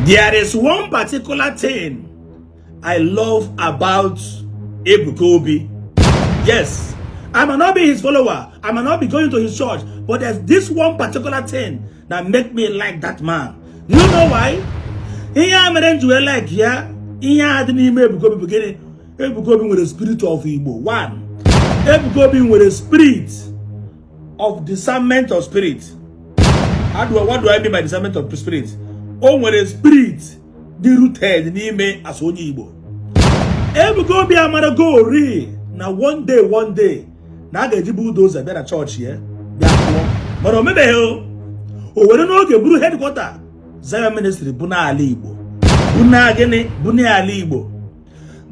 There is one particular thing I love about Ebuka Obi. Yes, I might not be his follower, I might not be going to his church, but there's this one particular thing that make me like that man. Do you know why? Ihe a mere m ji wee like ya, ihe a dị n'ime Ebuka Obi bụ gịnị? Ebuka Obi nwere spirit of Igbo. One, Ebuka Obi nwere spirit of discernment of spirit. What do I mean by discernment of spirit? O nwere spirit dị rooted n'ime as onye Igbo. Ebuka Obi amarago ori na one day, one day, na a ga-eji bulldozer bịa na chọọchị ya bịa kụọ, mana o mebeghị. O were n'oge buru headquarter Zion Ministry bụ n'ala Igbo, bụ na gịnị, bụ n'ala Igbo.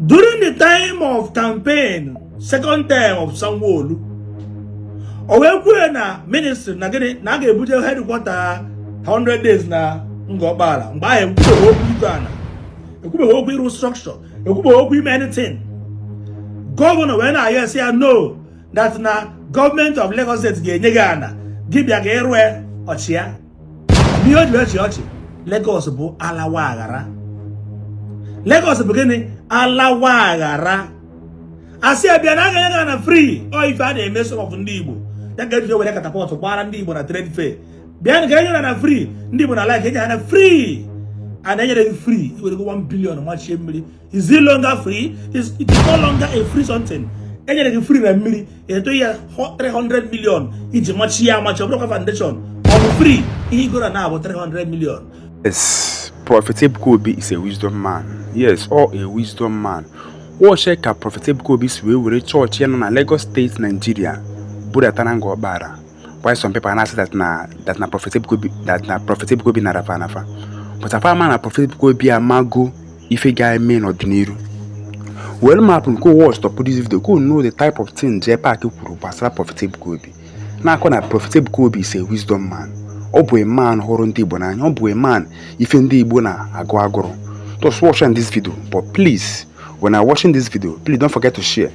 During the time of campaign, second term of Sanwo-Olu, o wee kwuo na ministry na gịnị, na a ga-ebuje headquarter 100 days na Ngọkpala. Mgbe ahụ, ekwubeghị okwu igwe ana, ekwubeghị okwu ịrụ structure, ekwubeghị okwu ime anything. Governor wee na-ayọ esi ya no, that na gọọmenti of Lagos State ga-enye gị ana, gị bịa ka ịrụ ọchị ya. Ihe o ji wee chị ọchị, Lagos bụ alawa aghara. Lagos bụ gịnị? Alawa aghara. Asị ya bịa na a ga-enye gị ana free. Ọ ife a na-eme some of ndị Igbo ya ka eji were catapult gbara ndị Igbo na trade fair. Bịa ka enye na free. Ndị Igbo na like enye ha na free. A na-enyere gị free, iwere go 1 billion machie mmiri. Is it longer free? It is no longer a free something. Enyere gị free na mmiri, eto ya 300 million iji machie ya amachi. Ọ bụrụkwa foundation, ọ bụ free. Ihe igoro na abụ 300 million. Yes, Prophet Ebuka Obi is a wisdom man. Yes, or a wisdom man. Watch ka Prophet Ebuka Obi si wee were chọọchị ya nọ na Lagos State, Nigeria, budata na Ngọkpala. Why some people na say that na Prophet Ebuka Obi, that na Prophet Ebuka Obi nara fa anafa. But afa ama na Prophet Ebuka Obi amago ife ga-eme n'ọdịnihu. Well, map nke watch stop this video go know the type of thing JPAC kwuru gbasara Prophet Ebuka Obi. Na-akọ na Prophet Ebuka Obi is a wisdom man. Ọ bụ a man hụrụ ndị Igbo n'anya. Ọ bụ a man ife ndị Igbo na-agụ agụrụ. Just watch on this video, but please, when you're watching this video, please don't forget to share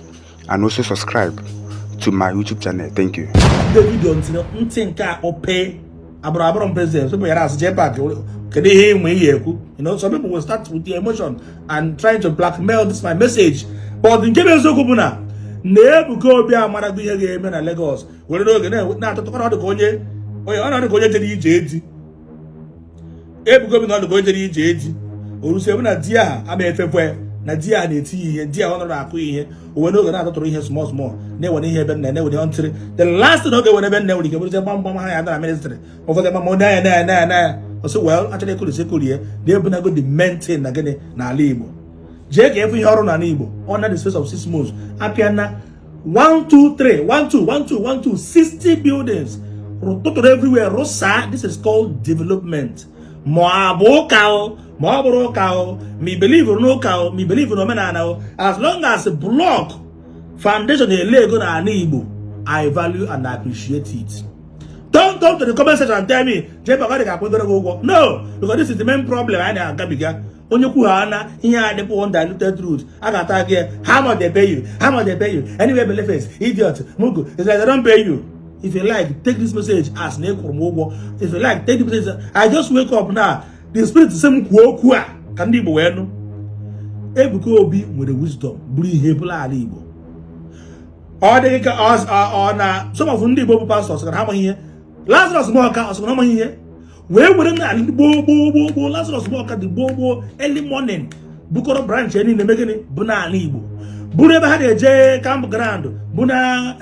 and also subscribe to my YouTube channel. Thank you. The video ntị ntị nke a kpọpee abụrụ abụrụ m president. People yara asị, "JPAC, kedu ihe ịnwe ihe ekwu?" Some people will start with the emotion and trying to blackmail this my message, but nke bụ eziokwu bụ na Ebuka Obi amarago ihe ga-eme na Lagos, were n'oge na-atụtụ ọnọdụ ka onye onye ọnọdụ ka onye jere ije edi. Ebuka Obi na ọdụ ka onye jere ije edi orusi ebe na di aha ama efekwe na di ya na-eti ya ihe, di ya ọ nọrọ akụ ihe. O were n'oge na-atụtụrụ ihe small small, na-ewere ihe ebe nna, na-ewere ihe ntịrị. The last thing ọ ga-ewere ebe nna nwere ike bụrụzie gbamgbam ha ya na ministry. Ụfọdụ gbam na ya na ya na ya na ya ọsị, well, achọrọ ekorisi ekorie na ebunago the main thing na gịnị, n'ala Igbo. Jee ka efu ihe ọrụ n'ala Igbo under the space of 6 months, apịa na 1 2 3 1 2 1 2 1 2 60 buildings tụtụrụ everywhere, rụsaa. This is called development. Ma ọ bụ ụka o, ma ọ bụrụ ụka o, ma i believe n'ụka o, ma i believe n'omenala o, as long as block foundation ele ego n'ala Igbo, I value and appreciate it. Don't come to the comment section and tell me, "JPAC, ọ dị ka akwụdoro gị ụgwọ." No, because this is the main problem anyị na-agabiga. Onye kwu ha na ihe a dịpụ undiluted truth, a ga-ata gị. "How much they pay you? How much they pay you?" Anyway, believers, idiot, mugu. It's like they don't pay you. If you like, take this message as na ịkwụrụ m ụgwọ. If you like, take this message. I just wake up now, the spirit sị m kwuo okwu a ka ndị Igbo wee nụ. Ebuka Obi nwere wisdom bụrụ ihe bụla ala Igbo. Ọ dịghị ka ọ na some of ndị Igbo bụ pastors ka ha amaghị ihe. Lazarus Muoka ọ sị na ọ amaghị ihe wee were na gboo gboo gboo gboo. Lazarus Muoka dị gboo gboo, early morning, bukọrọ branch ya niile. Mee gịnị? Bụ n'ala Igbo, bụrụ ebe ha na-eje camp ground, bụ na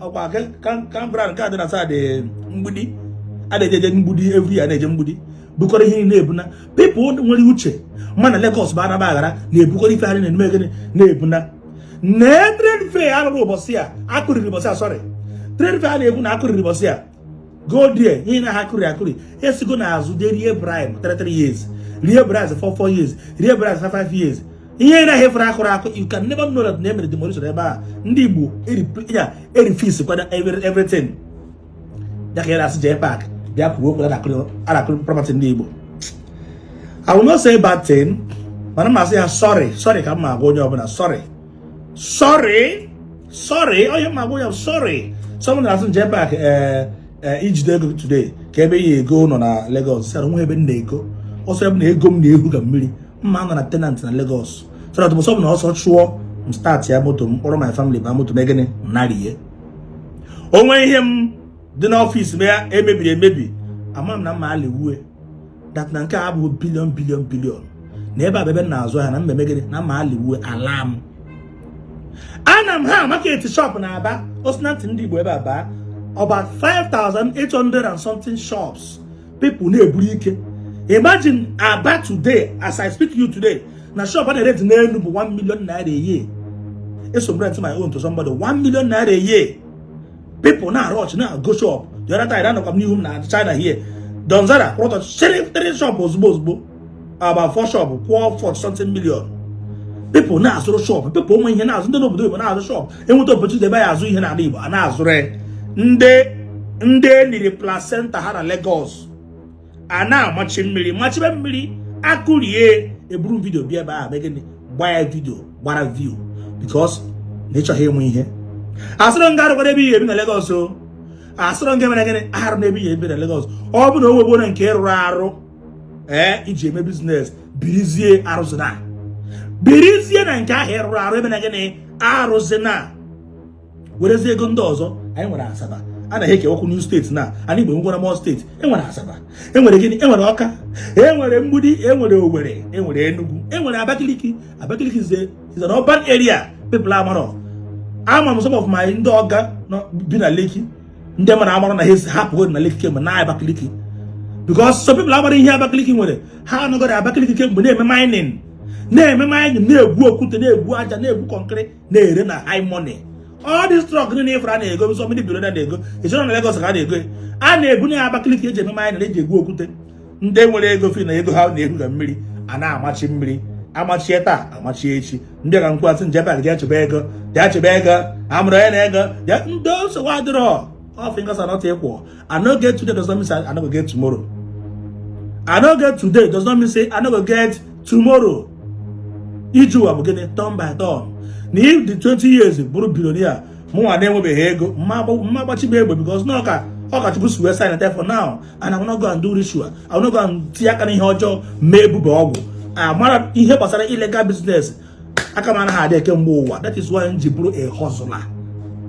ọkwa camp ground nke a dị na side Mgbidi a na-eje eje Mgbidi every year, na-eje Mgbidi, bukọrọ ihe niile ebuna. People nwere uche ma na Lagos bụ anaba aghara na-ebukọrọ ife ha na-eme gịnị, na-ebuna na trade fair arụrụ ụbọchị a akụriri ụbọchị a. Sorry, trade fair a na-ekwu na akụriri ụbọchị a. Go there, ihe na ha akụrị akụrị esigo n'azụ jee rie bribe 3 years, rie bribe 4 4 years, rie bribe 5 5 years. Ihe na hefere akụrụ akụ, you can never know that na emere demolition ebe a. Ndị Igbo ya erifis kwada everything ya ka ya na-asị JPAC bịa kwuo okwu na akụrụ property ndị Igbo. I will not say bad thing, mana m asị ya sorry, sorry ka m ma agwa onye ọbụla. Sorry, sorry, sorry. Onye m agwa onye, sorry. Someone na-asị JPAC, ee, ijide ego today ka ebe ya ego nọ na Lagos sị nwa ebe m na-ego. Ọsọ ebe na ego m na-ehu ka mmiri mma nọ na tenant na Lagos, so that ọsọ bụ na ọsọ chụọ m, start ya moto m, kpọrọ my family ba moto, mee gịnị, m narie onwe ihe m dị n'office m ya emebiri emebi. Ama m na mma aliwue that na nke a abụghị billion, billion, billion na ebe a bụ ebe m na-azụ ahịa na mmemme gịnị na mma aliwue ala m. Ana m ha market shop na Aba osinantị ndị Igbo ebe a baa about 5,800 and something shops. People na-eburu ike. Imagine Aba today, as I speak to you today, na shop a na-erent n'elu bụ 1 million naira a year. Eso m rent my own to somebody, 1 million naira a year. People na-rush na go shop. The other time, anọkwa m n'ihu m na China here, Donzara kwụrọtọ three three shop ozugbo ozugbo, about four shop, kwụọ 40 something million. People na-azụrụ shop. People onwe ihe na-azụ, ndị n'obodo Igbo na-azụ shop, enweta opportunity ebe ya azụ ihe n'ala Igbo, a na-azụrụ ya. Ndị eniri placenta ha na Lagos a na-amachi mmiri, machibe mmiri akụrie. Eburu m video bịa ebe ahụ, mee gịnị? Gbaa ya video, gbara view, because na ịchọghị ịnwe ihe. Asịrọ nga arụkwara ebe ihe ebi na Lagos o. Asịrọ nga mere gịnị arụ n'ebe ihe ebi na Lagos. Ọ bụ na o nwegbo nke rụrụ arụ ee iji eme business, birizie, arụzina, birizie na nke ahụ ịrụrụ arụ ebe na gịnị arụzina, werezie ego ndị ọzọ. Anyị nwere Asaba, anaghị ekewakwu new state na anyị Igbo nwekwara more state. Enwere Asaba, enwere gịnị, enwere Ọka, enwere Mgbidi, enwere Owerri, enwere Enugu, enwere Abakaliki. Abakaliki is an urban area people amarọ. Ama m some of my ndị ọga bi na Lekki, ndị mara amara na ha hapụgo na Lekki kemgbe na Abakaliki, because some people amara ihe Abakaliki nwere. Ha anọgoro Abakaliki kemgbe na-eme mining, na-eme mining, na-egwu okwute, na-egwu aja, na-egwu concrete, na-ere na high money. All this truck niile ifere a na-ego, so many billionaire na-ego echere na Lagos ka a na-ego, a na-ebunye ya Abakaliki eji eme mining, eji egwu okwute. Ndị nwere ego fi na ego ha na-ehu ka mmiri, a na-amachi mmiri, amachie taa, amachie echi. Ndị ga nkwasị nje ebe jee chụba ego, jee chụba ego, amụrụ onye na ego ndị nsogbu adịrọ. All fingers are not equal. I no get today does not mean say I no go get tomorrow. I no get today does not mean say I no go get tomorrow. Ije ụwa bụ gịnị? Turn by turn. Na if the 20 years bụrụ billionaire, mụnwa na-enwebeghị ego, mma gbachibe egbe, because na ọka ọkachukwu si wee sign for now, and I will not go and do ritual. I will not go and tinye aka n'ihe ọjọọ, mee ebube ọgwụ amara ihe gbasara illegal business. Aka m anaghị adị kemgbe ụwa. That is why m ji bụrụ a hustler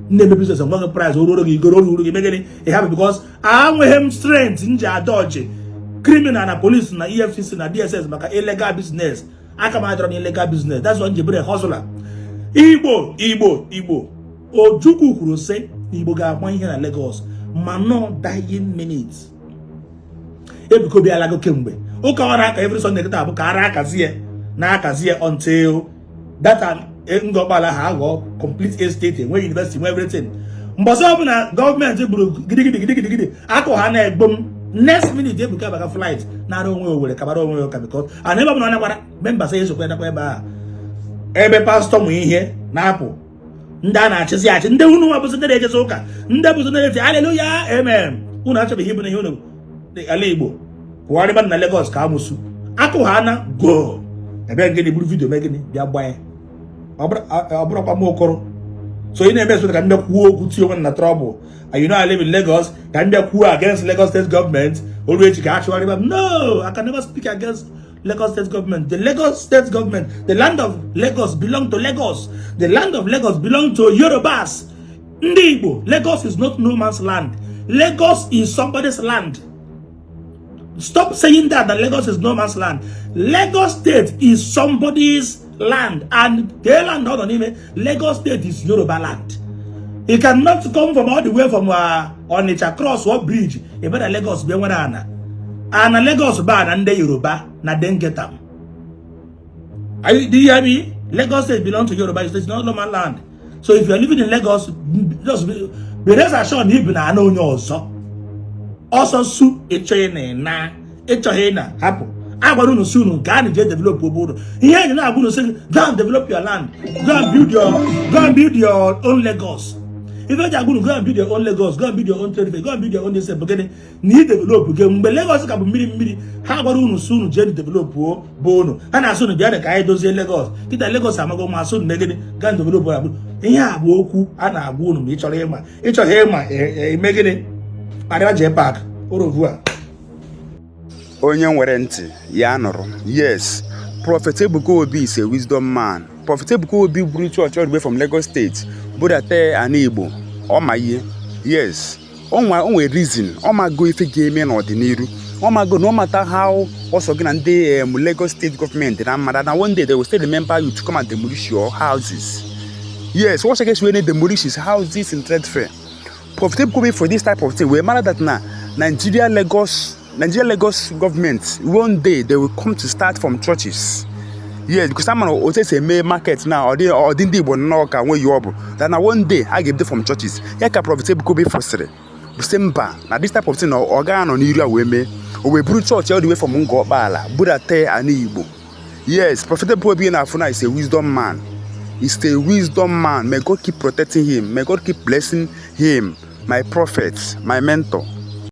na-eme business. Ngwa gị price o ruoro gị, igoro ruru gị, megịnị ị hapụ, because enweghị m strength m ji adọji criminal na police na EFCC na DSS maka illegal business. Aka m adọrọ na illegal business. That's why m ji bụrụ a hustler. Igbo, Igbo, Igbo, Ojukwu kwuru sị na Igbo ga-agba ihe na Lagos ma nọ dying minute. Ebuka Obi alago kemgbe ụka ọ na-aka every Sunday kịta bụ ka ara akazi ya na-akazi ya until data Ngọkpala ha aghọọ complete estate, enwe university, nwe everything. Mbọsị ọbụla gọọmenti gburu gidigidi gidigidi gidi akụ ha na-egbo m, next minute Ebuka baga flight nara onwe Owere kabara onwe ya ụka, because and ebe ọbụla ọ nakwara members ya esokwa nakwa ebe ahụ ebe pastọ mụ ihe na-apụ. Ndị a na-achịzi achị, ndị unu nwa bụzi ndị na-ejezi ụka, ndị bụzi ndị na-eti haleluya amen, unu achọbeghị ịbụ na ihe unu ala Igbo pụgharịba na Lagos ka amụsụ akụ ha na go ebe gịnị buru video mee gịnị bịa gbanye. Ọ bụrụkwa m okoro so ị na-eme ka m bịa kwuo okwu tie onwe na trouble. And you know I live in Lagos, ka m bịa kwuo against Lagos State government olu echi ka a chụgharịba m. No, I can never speak against Lagos State government. The Lagos State government, the land of Lagos belong to Lagos. The land of Lagos belong to Yorubas. Ndị Igbo, Lagos is not no man's land. Lagos is somebody's land. Stop saying that Lagos is no man's land. Lagos State is somebody's land, and the land ọ nọ n'ime Lagos State is Yoruba land. You cannot come from all the way from Onitsha cross or bridge ebe na Lagos bịa nwere ana ana Lagos ba na ndị Yoruba na Dengetam. Do you hear me? Lagos State belong to Yoruba. It's not no man land. So if you are living in Lagos, just be rest assured na ibi na ana onye ọzọ. Ọsọ su ịchọghị na na ịchọghị na hapụ. Agwara unu si unu gaa na jee develop obodo. Ihe enyi na-agwa unu sị, go and develop your land, go and build your own Lagos. Ife eji agwa unu go and build your own Lagos, go and build your own trade fair, go and build your own this, bụ gịnị? Na i develop gị mgbe Lagos ka bụ mmiri mmiri. Ha gwara unu si unu jee develop bụ unu. Ha na-asị unu bịa ka anyị dozie Lagos kịta. Lagos amago ma asị unu na gịnị, gaa develop ya. Ihe a bụ okwu a na-agwa unu ma ị chọrọ ịma, ịchọghị ịma, eme gịnị? Arịa jee park orovu a. Onye nwere ntị ya nụrụ. Yes, Prophet Ebuka Obi is a wisdom man. Prophet Ebuka Obi buru chọọchị all the way from Lagos State budata ana Igbo. Ọ ma ihe. Yes, o nwere reason. Ọ mago ife ga-eme n'ọdịnihu. Ọ mago no matter how ọsọ gị na ndị Lagos State government na mmadụ na one day they will still remember you to come and demolish your houses. Yes, what's against when they demolish his houses in trade fair. Prophet Ebuka Obi for this type of thing, we matter that now Nigeria Lagos government, one day they will come to start from churches. Yes, because I'm on otu eme market now, ọ dị ndị Igbo nnọọ ka nwe ọ bụ that na one day a ga-ebido from churches. Ya ka Prophet Ebuka Obi fụsịrị bụ sị mba, na this type of thing ọ gaghị anọ n'iru a wee mee. O wee buru chọọchị all the way from Ngor Okpala budata ana Igbo. Yes, Prophet Ebuka Obi na-afụ na is a wisdom man. Is a wisdom man. May God keep protecting him. May God keep blessing him. My prophet, my mentor.